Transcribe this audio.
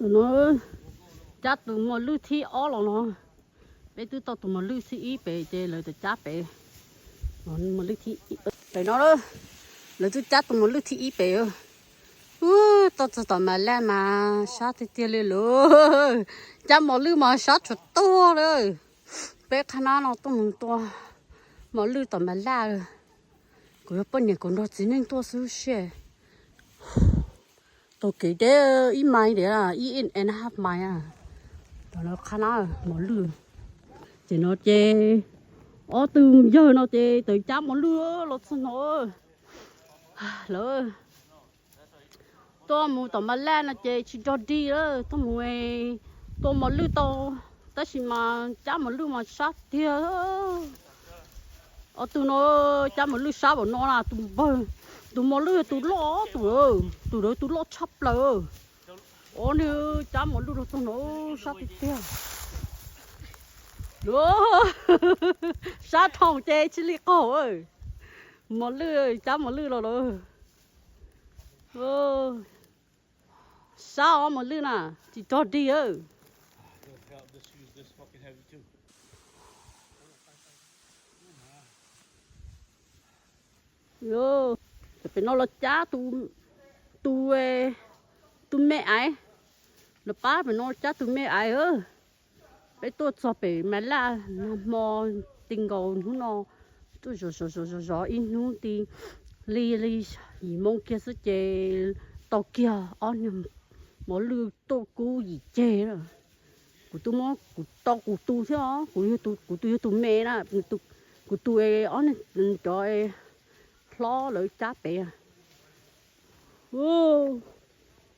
Tus no cab tus mos lwj thib ob los no. Peb twb tau tus mos lwj thib ib pem ces lawv tau cab pem. Mos lwj thib ib pem no, lawv twb cab tus mos lwj thib ib pem. Ub, tuaj txog tom Mas Laj mas sab tiag tiag li lawm. Cab mos lwj mas sab tshuav tuag li. Peb qhab nab no tuaj mus tua mos lwj tom Mas Laj. Kuv yog poj niam kuv nrog txiv neej tuaj xwb siab. Taug kev deb ib mais tias ib and a half mile. Tam no qhab nab mos lwj. Ces no ces ob tug yawg no ces tawm cab mos lwj los txog no. Lawv tuaj mus tom Mas Laj no ces tsis nrog dig lawm, tuaj mus tua mos lwj tau, tab sis mas cab mos lwj mas sab tiag. Ob tug no cab mos lwj sab npaum no na, tus npawg, tus mos lwj tus loj tus, tus ntawd tus loj tshaj plaws. Ob niag cab mos lwj los txog no sab tiag tiag. Sab dhau ces tsis li qaug. Mos lwj, cab mos lwj los lawm. Sab os mos lwj na, tsis nrog dig. Pem no los cab tus, tus me aiv, los pab pem no cab tus me aiv. Peb tuaj txog pem Mas Laj nag hmo, ti nkaus hnub no tuaj zov zov zov zov ib hnub ti li li yim moo kiag xwb ces tau kiag ob niag mos lwj tuaj kub yim ceg. Kuv twb muab kuv tau kuv tus thiab os, kuv, kuv tus yog tus me na, kuv tus ob niag cov hlob lawv cab pem.